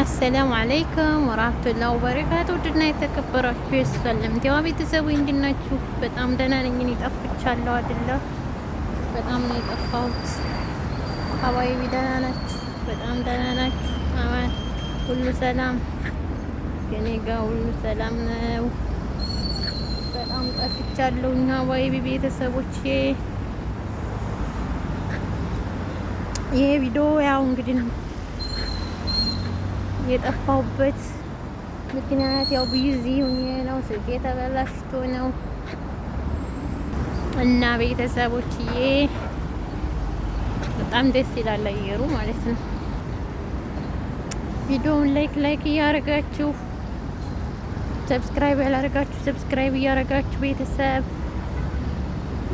السلام عليكم ورحمة الله وبركاته። ውድና የተከበራችሁ የሰለም ቲዋ ቤተሰቡ እንዴት ናችሁ? በጣም ደህና ነኝ። እኔ ጠፍቻለሁ አይደለ? በጣም ነው የጠፋሁት። حبايبي ደህና ናችሁ? በጣም ደህና ናችሁ? አማን ሁሉ ሰላም፣ ከኔ ጋር ሁሉ ሰላም ነው። በጣም ጠፍቻለሁ። حبايبي ቤተሰቦቼ ይሄ ቪዲዮ ያው እንግዲህ የጠፋሁበት ምክንያት ያው busy ሆኜ ነው። ስልኬ ተበላሽቶ ነው እና ቤተሰቦችዬ በጣም ደስ ይላል አየሩ ማለት ነው። ቪዲዮውን like like እያደረጋችሁ፣ subscribe ያላደረጋችሁ subscribe እያደረጋችሁ ቤተሰብ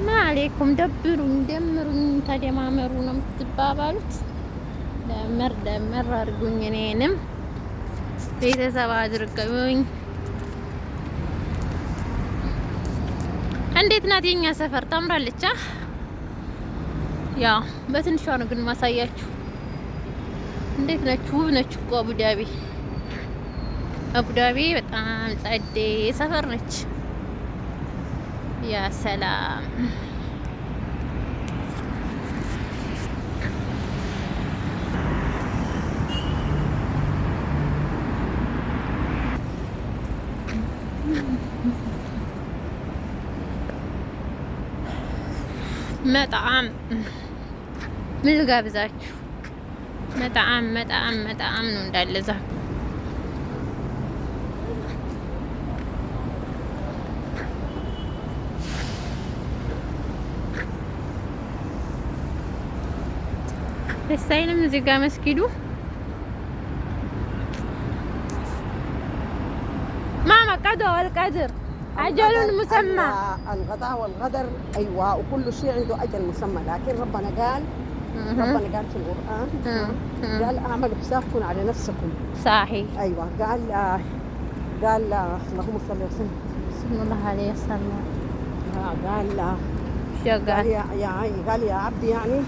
ما عليكم ደብሩኝ፣ ደምሩኝ፣ ተደማመሩ ነው የምትባባሉት። ደመር ደመር አድርጉኝ፣ እኔንም ቤተሰብ አድርገውኝ። እንዴት ናት የኛ ሰፈር? ታምራለች። ያው በትንሿ ነው ግን ማሳያችሁ። እንዴት ነች? ውብ ነች እኮ አቡዳቢ። አቡዳቢ በጣም ጸዴ ሰፈር ነች። ያ ሰላም። መጣዕም ምን ልጋብዛችሁ? መጣዕም መጣዕም መጣዕም ነው እንዳለ እዛ። ደስ አይልም? እዚህ ጋር መስጊዱ ማማ ቀዶ አልቀድር أجل مسمى، القضاء والقدر، ايوه، وكل شيء عنده اجل مسمى، لكن ربنا قال، ربنا قال في القران، قال اعملوا حسابكم على نفسكم. صحيح. ايوه، قال قال اللهم صل وسلم. صلى الله عليه وسلم. قال شو قال؟ قال؟ يا قال يا عبدي يعني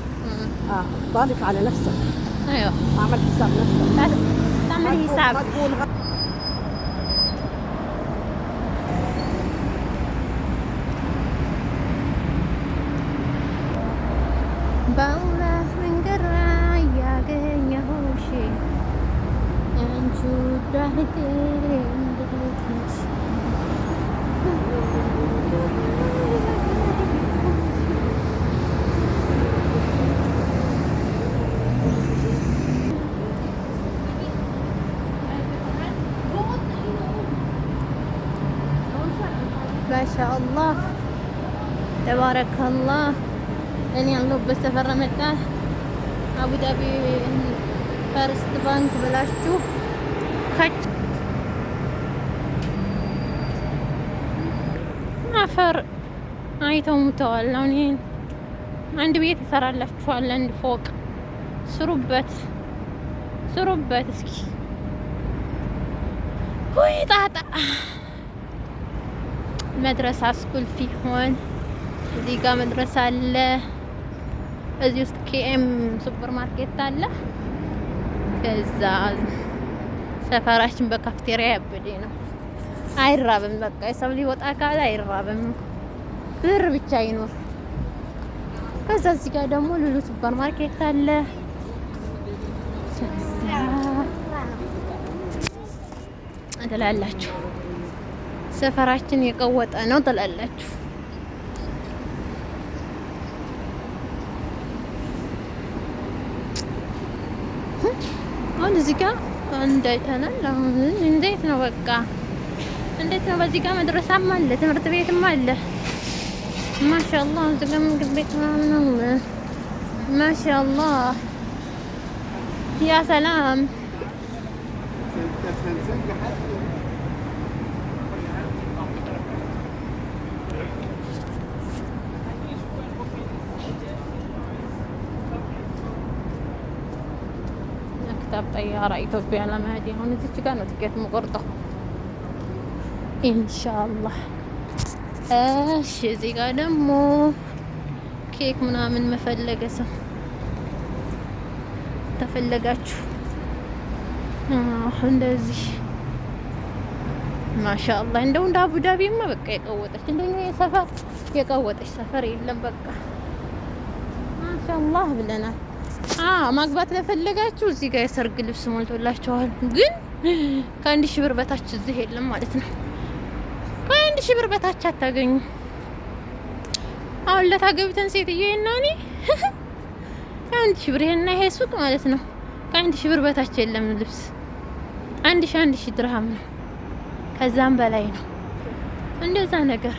ضالف على نفسك. اعمل حساب نفسك. تعمل ما تقول- حساب. ما تقول በአላህ መንገድ ላይ ያገኘሁሽ አንቺ ውዷ እህቴ እንዴት ነሽ? ማሻአላህ ተባረከላህ። እኔ ያለሁበት ሰፈር መጣ አቡዳቢ First Bank ብላችሁ ከች አፈር አይተው ሙተዋል። አሁን ይሄን አንድ ቤት ይሰራላችኋል፣ አንድ ፎቅ ስሩበት፣ ስሩበት እስኪ። ውይ ጣጣ። መድረሳ school ፊሆን እዚህ ጋር መድረሳ አለ። እዚህ ውስጥ ኬኤም ሱፐር ማርኬት አለ። ከዛ ሰፈራችን በካፍቴሪያ ያበደ ነው። አይራብም። በቃ የሰው ሊወጣ ካለ አይራብም። ብር ብቻ ይኖር። ከዛ እዚህ ጋር ደግሞ ሉሉ ሱፐር ማርኬት አለ። ከዛ ትላላችሁ ሰፈራችን የቀወጠ ነው ትላላችሁ። አሁን እዚህ ጋር አንድ አይተናል። አሁን እንዴት ነው በቃ እንዴት ነው? በዚህ ጋር መድረሳም አለ፣ ትምህርት ቤትም አለ። ማሻአላህ እዚህ ጋር ምግብ ቤት ምናምን አለ። ማሻአላህ ያ ሰላም። مكتب طيارة ኢትዮጵያ ለመሄድ አሁን እዚች ጋር ነው ትኬት የምቆርጠው ኢንሻአላህ። እሺ እዚህ ጋር ደግሞ ኬክ ምናምን መፈለገ ሰው ተፈለጋችሁ እንደዚህ ማሻአላህ። እንደው እንደ አቡዳቢማ በቃ የቀወጠች እንደኛ የሰፈር የቀወጠች ሰፈር የለም። በቃ ማሻአላህ ብለናል። ማግባት ለፈለጋችሁ እዚህ ጋር የሰርግ ልብስ ሞልቶላችኋል። ግን ከ1,000 ብር በታች እዚህ የለም ማለት ነው። ከ1,000 ብር በታች አታገኙ። አሁን ለታገብተን ሴትዮ እና እኔ ከ1,000 ብር ይሄና ይሄ ሱቅ ማለት ነው። ከ1,000 ብር በታች የለም ልብስ። 1,000 1,000 ድርሃም ነው፣ ከዛም በላይ ነው። እንደዛ ነገር።